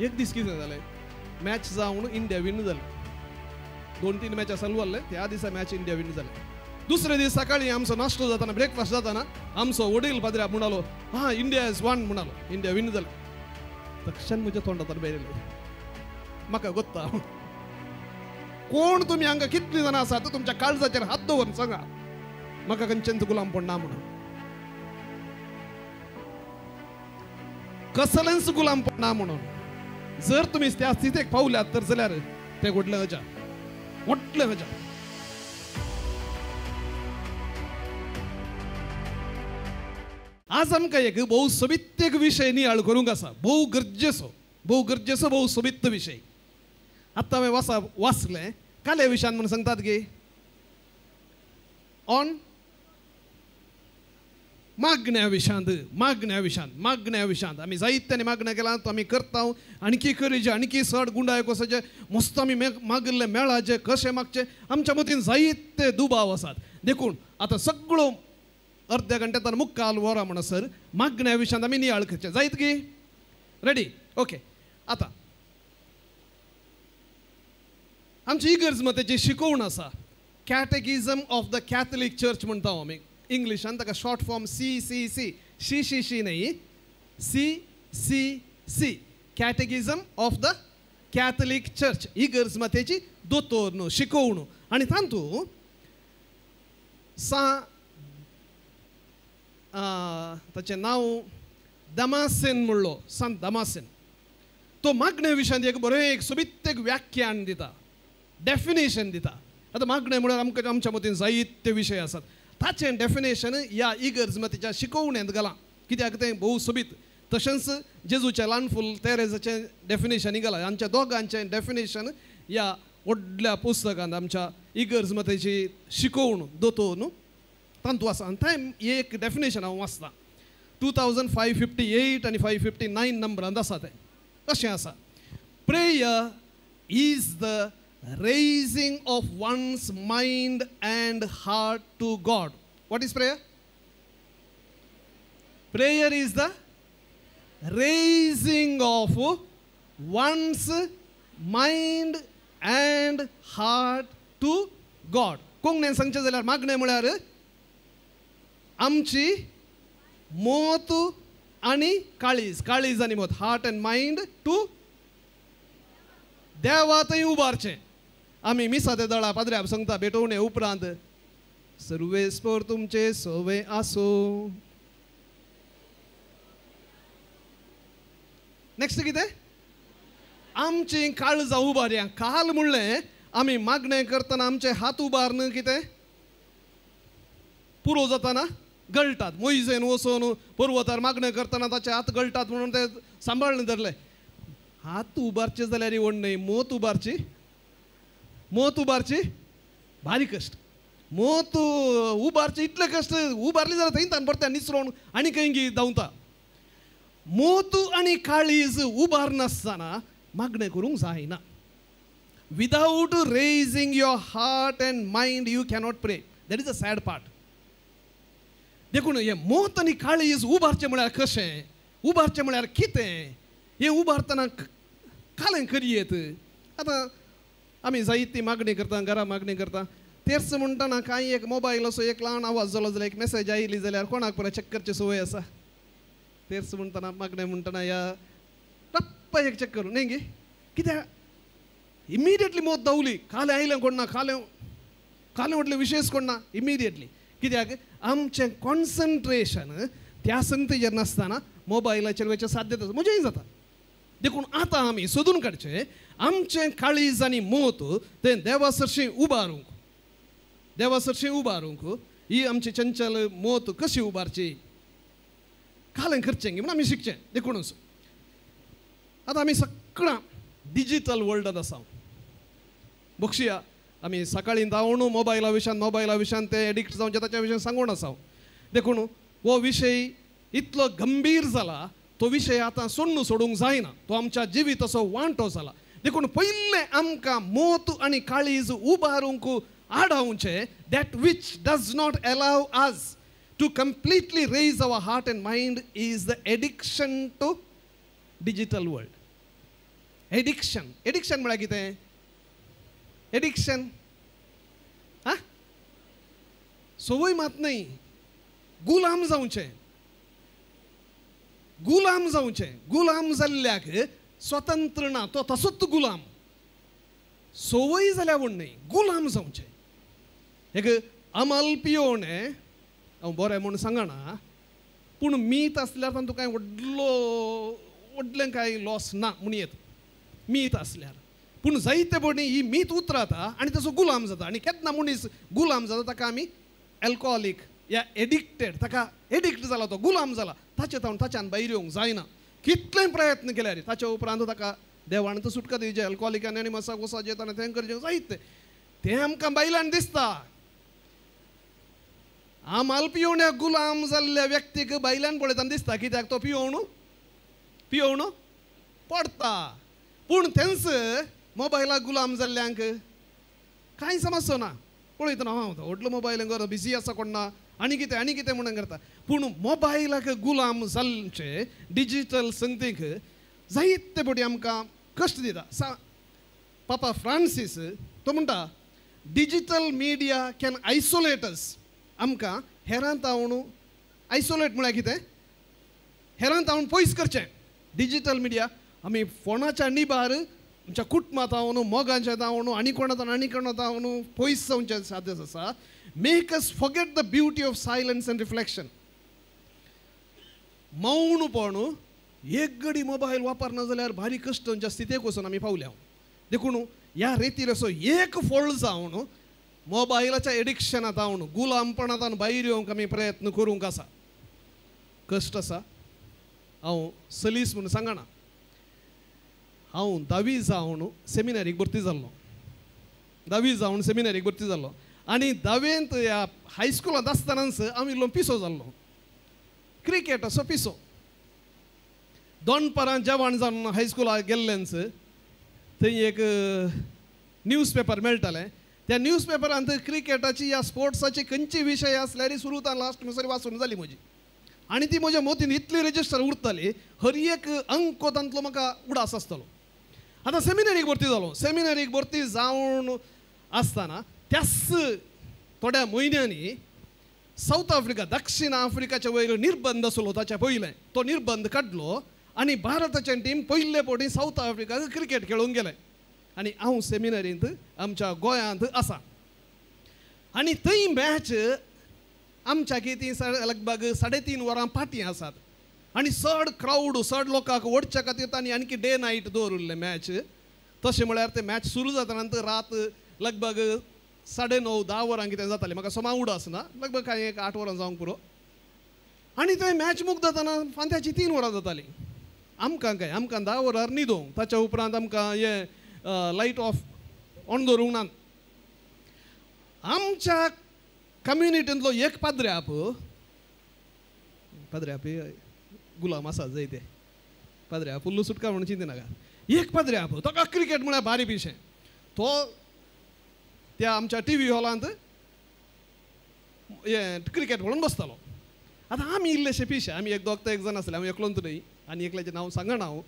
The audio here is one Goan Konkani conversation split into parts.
एक दीस कितें जालें, मॅच जावन इंडिया विन जालें. 2-3 मॅच चालू आहले, त्या दिसा मॅच इंडिया विन जालें. दुसरे दीस सकाळी आमचो नाश्तो जाताना, ब्रेकफास्ट जाताना आमचो वडील पाद्र्या म्हणालो, हां इंडिया is one म्हणालो, इंडिया विन जालें. तक्षण म्हज्या तोंडांतल्यान भायर येयलें, म्हाका गोत्ता कोण तुमी हांगा कितली जाणां आसात, तुमच्या काळजाचेर हात दवरून सांगा म्हाका खंयचेंच गुलामपण ना म्हणून. कसलेंच गुलामपण ना म्हणून. जर तुमी त्या स्थितीक पावल्यात तर जाल्यार तें व्हडलें अजाप, व्हडलें अजाप. आज आमकां एक भोव सोबीत एक विशय नियाळ करूंक आसा, भोव गरजेचो, भोव गरजेचो, भोव सोबीत विशय. आतां हांवें वाचलें काल्या विशयान म्हणून सांगतात की ऑन मागण्या विशांत, मागण्या विशांत, मागण्या विशांत आमी जायत्यानी मागण्या केला, आमी करता आणखी करीचे, आणखी चड गुंडाय कोसाचे मस्त आमी मागिल्ले मेळाचे, कशें मागचें आमच्या मतीन जायते दुबाव आसात. देखून आतां सगळो अर्द्या घंट्यान मुक्काल वरां म्हणसर मागण्या विशांत आमी नियाळ करचें. जायत की? रेडी? ओके. आतां आमची इगर्ज मताची शिकवण आसा, catechism of the Catholic church म्हणटा आमी इंग्लिशान, ताका short form C C C, she she she न्ही, C C C, catechism of the Catholic church, इगर्ज मातेची दोतोर न्हू शिकोवण. आनी तातूंत सा ताचें नांव दमासेन म्हणलो, सांत दमासेन, तो मागणे विशयांत एक बरें एक सोबीत एक व्याख्यान दिता, डेफिनेशन दिता. आतां मागणें म्हळ्यार आमकां आमच्या मतीन जायते विशय आसात, ताचें डेफिनेशन ह्या इगर्ज मातेच्या शिकोवणेंत घालां, कित्याक तें भोव सोबीत. तशेंच जेजूचें ल्हान फूल तेरेजाचें डेफिनेशन घालां, आमच्या दोगांचें डेफिनेशन ह्या व्हडल्या पुस्तकांत आमच्या इगर्ज मातेची शिकोवण दोतोर न्हू तातूंत आसा. आनी तें एक डेफिनेशन हांव वाचतां, 2558 आनी 559 नंबरांत आसा तें. अशें आसा, prayer is the raising of one's mind and heart to God. What is prayer? Prayer is the raising of one's mind and heart to God. कोंकणीन सांगचें जाल्यार मागणें म्हळ्यार आमची मोत आनी काळीज, काळीज आनी मोत, हार्ट अँड मायंड टू देवा थंय उबारचें. आमी मिसा ते दळा पाद्र्याक सांगता भेटोवणे उपरांत, सर्वेस्पर तुमचे सवे आसूं. नेक्स्ट कितें? आमची काळजां उबारया. काल म्हणलें आमी मागणें करतना आमचे हात उबारन कितें पुरो जाताना गळटात. मोयजेन वचून पर्वतार मागणें करतना ताचे हात गळटात म्हणून ते सांबाळून धरले. हात उबारचे जाल्यार व्हड न्हय, मोत उबारची, मोत उबारची भारी कश्ट. मोत उबारचे इतले कश्ट, उबारली जाल्यार थंय तान परते निसरोन आनी खंय धांवता. मोत आनी काळीज उबारनासतना मागणें करूंक जायना. Without raising your heart and mind you cannot pray. That is a sad part. देखून हें मोत आनी काळीज उबारचें म्हळ्यार कशें, उबारचें म्हळ्यार कितें, हें उबारतना कालें करयेत. आतां आमी जायती मागणी करता, घरा मागणी करता, तेर्स म्हणटना कांय एक मोबायल असो एक ल्हान आवाज जालो जाल्यार, एक मेसेज आयली जाल्यार कोणाक परत चॅक करची संवय आसा. तेर्स म्हणटना मागणें म्हणटना ह्या टप्पा एक चॅक करूं न्ही गे, कित्याक इमिडिएटली मोत धांवली, कालें आयलें कोण ना, कालें कालें म्हटलें विशेश कोण ना इमिडिएटली, कित्याक आमचें कॉन्सन्ट्रेशन त्या संगतीचेर नासतना मोबायलाचेर वयचें साध्यता म्हजेंय जाता. देखून आतां आमी सोदून काडचें आमचें काळीज आनी मोत तें देवा सरशीं उबारूंक, देवा सरशीं उबारूंक ही आमची चंचल मोत कशी उबारची, कालें करचें म्हूण आमी शिकचें. देखूनच आतां आमी सगळां डिजीटल वर्ल्डांत आसा. बक्षिया आमी सकाळीं धांवून मोबायला विशयान, मोबायला विशयान ते एडिक्ट जावचे ताच्या विशयान सांगून आसा. देखून हो विशय इतलो गंभीर जाला, तो विशय आतां सोडून सोडूंक जायना, तो आमच्या जिविताचो वांटो जाला. देखून पयलें आमकां मोत आनी काळीज उबारूंक आडावचें, that which does not allow us to completely raise our heart and mind is the addiction to digital world. Addiction. Addiction म्हळ्यार कितें? एडिक्शन आं संवय मात न्हय, गुलाम जावचें, गुलाम जावचें. गुलाम जाल्ल्याक स्वतंत्र ना, तो तसोच गुलाम. संवय जाल्यार म्हूण न्हय, गुलाम जावचें. एक अमल पियोवणें हांव बरें म्हूण सांगना, पूण मीत आसल्यार तांतूं कांय व्हडलो व्हडलें कांय लॉस ना म्हूण येत मीत आसल्यार. पूण जायते पडणी ही मीत उतराता आनी तसो गुलाम जाता. आनी केन्ना मनीस गुलाम जाता ताका आमी एल्कोहोलीक या एडिक्टेड, ताका एडिक्ट जाला, तो गुलाम जाला, ताचे तावन ताच्यान भायर येवंक जायना. कितलेय प्रयत्न केल्यार ताच्या उपरांत ताका देवान तो सुटका दिवचे. एल्कोहोलिकान आनी मसा गोसा जेता आनी तें करचें जायते तें आमकां बायलान दिसता. आमाल पियोवण्या गुलाम जाल्ल्या व्यक्तीक बायल्यान पळयतना दिसता, कित्याक तो पियोवणू पियोवणू पडटा. पूण तेंच मोबायलाक गुलाम जाल्ल्यांक कांय समजचो ना. पळयतना हांव व्हडलो मोबायल कर बिजी आसा कोण ना आनी कितें आनी कितें म्हणून करता. पूण मोबायलाक गुलाम जाल्ले डिजीटल संगतीक जायते पटी आमकां कश्ट दिता. सा पापा फ्रांसीस तो म्हणटा, digital media can isolate us. आमकां हेरांत हांव आयसोलेट म्हळ्यार कितें? हेरांत हांव पयस करचें. डिजीटल मिडिया आमी फोनाच्या निबार आमच्या कुटुंबांत हांव, मोगांच्या हांव, आनी कोणात आनी कोणात हांव पयस जावचें साध्य आसा. Make us forget the beauty of silence and reflection. मौनपण एक घडी मोबायल वापरना जाल्यार भारी कश्टांच्या स्थितीक वचून आमी पावल्या. देखून ह्या रेतीर असो एक फोळ जावन मोबायलाच्या एडिक्शनांत हांव गुलामपणांत भायर येवंक आमी प्रयत्न करूंक आसा. कश्ट आसा, हांव सलीस म्हूण सांगना. हांव धावी जावन सेमिनारीक भरती जाल्लो, धावी जावन सेमिनारीक भरती जाल्लो आनी धावेंत ह्या हायस्कुलांत आसतनाच हांव इल्लो पिसो जाल्लो, क्रिकेट असो पिसो. दोनपरां जेवण जावन हायस्कुलाक गेल्लेंच थंय एक न्यूज पेपर मेळटालें. त्या न्यूज पेपरांत क्रिकेटाची या स्पोर्ट्साची खंयची विशय आसल्यार सुरू तान लास्ट म्हणसर वाचून जाली म्हजी. आनी ती म्हज्या मोतीन इतली रजिस्टर उरताली, हर एक अंक तांतलो म्हाका उडास आसतालो. आतां सेमिनारीक भरती जालो. सेमिनारीक भरती जावन आसतना त्याच थोड्या म्हयन्यांनी सावथ आफ्रिका, दक्षिण आफ्रिकाच्या वयर निर्बंध आसलो ताच्या पयलें, तो निर्बंध काडलो आनी भारताच्या टीम पयले फावटी सावथ आफ्रिकाक क्रिकेट खेळोवंक गेलें. आनी हांव सेमिनारींत आमच्या गोंयांत आसा आनी थंय मॅच आमच्या कितें लगभग 3.5 वरां फाटीं आसात आनी चड क्रावड चड लोकांक ओडच्या खातीर तांणी आणखी डे नायट दवरिल्लें मॅच. तशें म्हळ्यार ते मॅच सुरू जाता नंतर रात लगभग 9:30-10 वरां कितें जातालें, म्हाका समा उडास ना, लगभग कांय एक 8 वरां जावंक पुरो. आनी थंय मॅच मुक्त जातना फांत्याची 3 वरां जातालीं. आमकां काय आमकां 10 वरार न्हिदोंक, ताच्या उपरांत आमकां हें लायट ऑफ ऑन दवरूंक ना. आमच्या कम्युनिटींतलो एक पाद्र्याप, पाद्र्याप गुलाम आसा जायते पाद्र्याप फुल्ल सुटका म्हणून चिंतिनाका. एक पाद्र्याप ताका क्रिकेट म्हळ्यार भारी पिशें. तो त्या आमच्या टी व्ही हॉलांत हें क्रिकेट म्हणून बसतालो. आतां आमी इल्लेशे पिशे, आमी एक दोग एक जाण आसले, आमी एकलोच न्हय आनी एकल्याचें नांव सांगना हांव.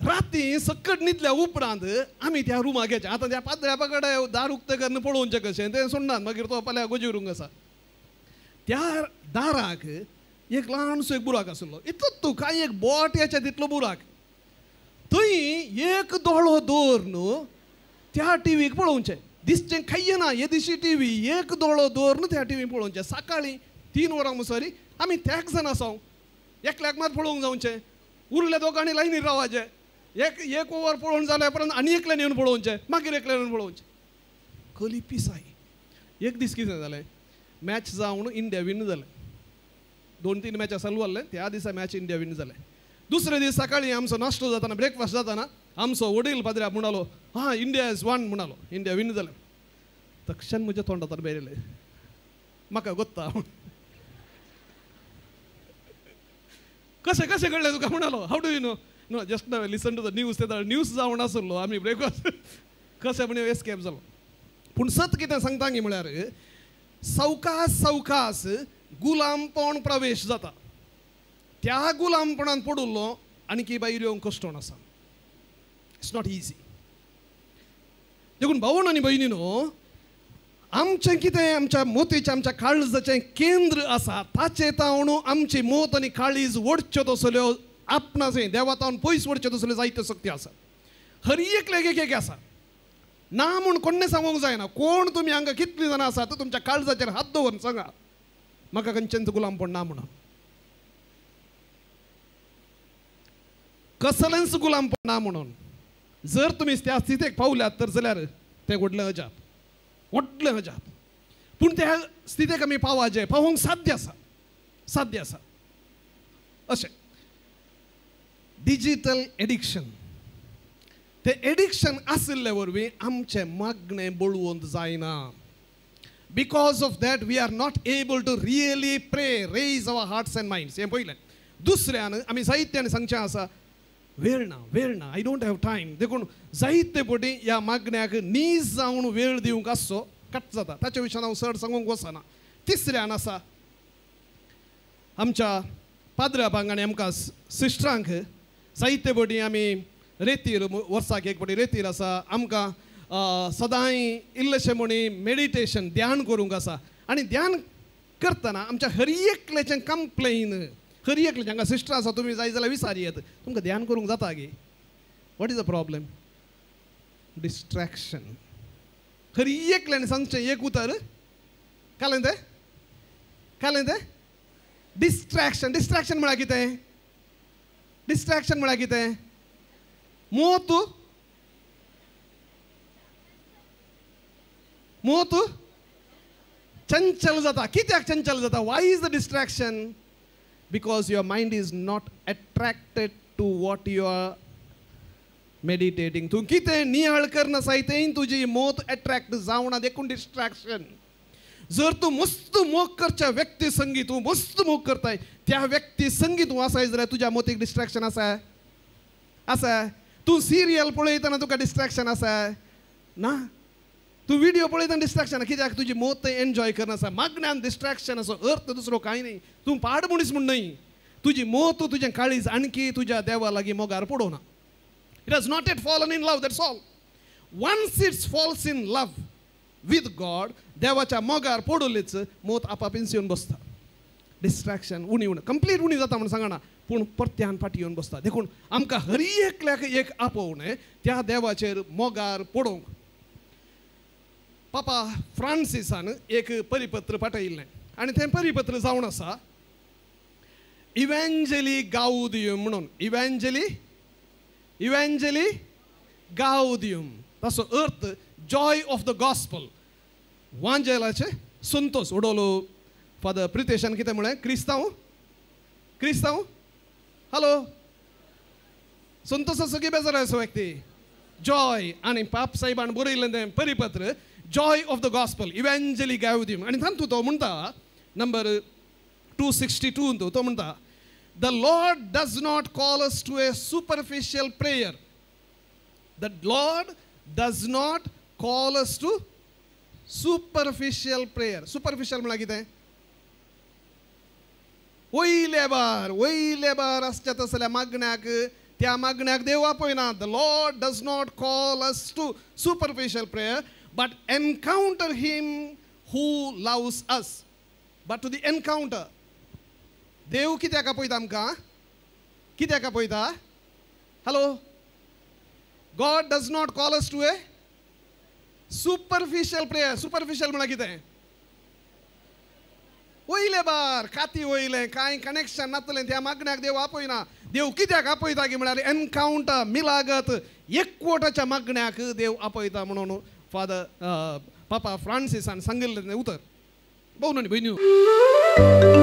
राती सकट न्हिदल्या उपरांत आमी त्या रुमाक घेचे. आतां त्या पाद्र्यापा कडेन दार उक्तें करून पळोवचें कशें तें सोडनात, मागीर तो फाल्यां गोजी उरूंक आसा. त्या दाराक एक ल्हानसो एक बुराक आसलो, इतलो तूं कांय एक बोट येच्या तितलो बुराक. थंय एक दोळो दवरून त्या टिवीक पळोवचें, दिसचें खाय्य ना येदिशी टिवी, एक दोळो दवरून त्या टिवी पळोवचें. सकाळीं 3 वरां मुसरी आमी त्याग जाण आसा, एकल्याक मात पळोवंक जावचें, उरल्या दोगांनी लायनीर रावाचें, एक एक ओवर पळोवन जाल्या उपरांत आनी एकल्यान येवन पळोवचें, मागीर एकल्यान येवन पळोवचें. कली पिसाय. एक दीस कितें जालें, मॅच जावन इंडिया विन जालें, 2-3 मॅच चालू आहले, त्या दिसा मॅच इंडिया विन जालें. दुसरे दीस सकाळीं आमचो नाश्तो जाताना, ब्रेकफास्ट जाताना आमचो वडील पाद्र्याप म्हणालो, हां इंडिया is one म्हणालो, इंडिया विन जालें. तक्षण म्हज्या तोंडांतल्यान भायर येयलें, म्हाका गोत्ता. कशें कशें कळ्ळें तुका म्हणालो, how do you know? No, just now listen to the news. ते न्यूज जावन आसलो आमी ब्रेकफास्ट कशें म्हण एस्केप जालो. पूण सत कितें सांगता गी म्हळ्यार सवकास सवकास गुलामपण प्रवेश जाता. त्या गुलामपणान पडिल्लो आणखी भायर येवंक कश्टोण आसा. It's not easy. देखून भावण आनी भयणी न्हू, आमचें कितें आमच्या मोतीचें आमच्या काळजाचें केंद्र आसा ताचें तावन आमची मोत आनी काळीज ओडच्यो तसल्यो आपणाचें देवा तावन पयस ओडच्यो तसल्यो जायत्यो शक्ती आसा. हर एकल्याक एक एक आसा ना म्हूण कोण्णें सांगूंक जायना. कोण तुमी हांगा कितलीं जाणां आसात तुमच्या काळजाचेर हात दवरून सांगा म्हाका खंयचेंच गुलामपण ना म्हणून. कसलेंच गुलामपण ना म्हणून जर तुमी त्या स्थितीक पावल्यात तर जाल्यार तें व्हडलें अजाप, व्हडलें अजाप. पूण त्या स्थितीक आमी पावाचें, पावोवंक साध्य आसा, साध्य आसा. अशें डिजीटल एडिक्शन, तें एडिक्शन आशिल्ले वरवीं आमचें मागणें बळवंत जायना. Because of that we are not able to really pray, raise our hearts and minds. हें पयलें. दुसऱ्यान आमी जायत्यान सांगचें आसा वेळ ना, वेळ ना, I don't have time. देखून जायते पटी ह्या मागण्याक नीज जावन वेळ दिवंक आसचो कट जाता. ताच्या विशयान हांव चड सांगूंक वचना. तिसऱ्यान आसा आमच्या पाद्राबांक आनी आमकां सिस्टरांक जायते पटी आमी रेतीर वर्साक एक पटी रेतीर आसा आमकां सदांय इल्लेशें म्हणी मेडिटेशन ध्यान करूंक आसा. आनी ध्यान करतना आमच्या हर एकल्याचें कंप्लेन, हर एकल्याचें हांगा सिस्टर आसा तुमी जाय जाल्यार विचार येत तुमकां ध्यान करूंक जाता गे? What is the problem? Distraction. हर एकल्यान सांगचें एक उतर कालें तें, कालें तें डिस्ट्रॅक्शन. डिस्ट्रॅक्शन म्हळ्यार कितें? डिस्ट्रॅक्शन म्हळ्यार कितें? मोत, मोत चंचल जाता. कित्याक चंचल जाता? Why is the distraction? Because your mind is not attracted to what you are meditating. तूं कितें नियाळ करना तें तुजी मोत एट्रॅक्ट जावना, देखून डिस्ट्रॅक्शन. जर तूं मस्त मोग करच्या व्यक्ती संगी तूं मस्त मोग करताय त्या व्यक्ती संगी तूं आसाय जाल्यार तुज्या मोतीक डिस्ट्रॅक्शन आसा आसा. तूं सिरियल पळयतना तुका डिस्ट्रॅक्शन आसा ना? तूं व्हिडियो पळयतना डिस्ट्रॅक्शन कित्याक? तुजी मोत एन्जॉय करना आसा. मागण्यान डिस्ट्रॅक्शन असो अर्थ दुसरो कांय न्ही. तूं पाड मनीस म्हूण न्हय, तुजी मोत तुजें काळीज आणखी तुज्या देवा लागीं मोगार पडोवना. It has not yet fallen in love, that's all. Once it's falls in love with God, देवाच्या मोगार पडलेच मोत आपापींच येवन बसता. डिस्ट्रॅक्शन उणी उणी कंप्लीट उणी जाता म्हूण सांगना, पूण परत्यान फाटी येवन बसता. देखून आमकां हर एकल्याक एक आपोवणें त्या देवाचेर मोगार पडोवंक. पापा फ्रांसिसान एक परिपत्र पाठयिल्लें आनी तें परिपत्र जावन आसा इव्हँजेली गाउदियम म्हणून. इव्हँजेली, इव्हँजेली गाउदियम, ताचो अर्थ जॉय ऑफ the gospel, वांजेलाचें संतोष. उडोलो फादर प्रितेशान कितें म्हळें? क्रिस्तांव, क्रिस्तांव हॅलो संतोषाचो की बेजार असो व्यक्ती जॉय. आनी पाप साहेबान बरयल्लें तें परिपत्र जॉय ऑफ the gospel इव्हँजेली गाउदियम. आनी तातूंत तो म्हणटा नंबर 262 तो म्हणटा the Lord does not call us to a superficial prayer. The Lord does not call us to superficial prayer. Superficial म्हळ्यार कितें? वयले बार, वयले बार आसच्या तसल्या मागण्याक त्या मागण्याक देव आपयना. The Lord does not call us to superficial prayer but encounter him who loves us. But to the encounter. देव कित्याक आपयता आमकां? कित्याक आपयता? Hello, God does not call us to a superficial prayer. Superficial म्हळ्यार कितें? वयले बार काती वयलें कांय कनेक्शन नातलें त्या मागण्याक देव आपयना. देव कित्याक आपयता की म्हळ्यार एनकावंटर, मिलागत, एकवटाच्या मागण्याक देव आपयता म्हणून फादर पापा फ्रांसिसान सांगिल्लें उतर. भोव न्हय भयणी.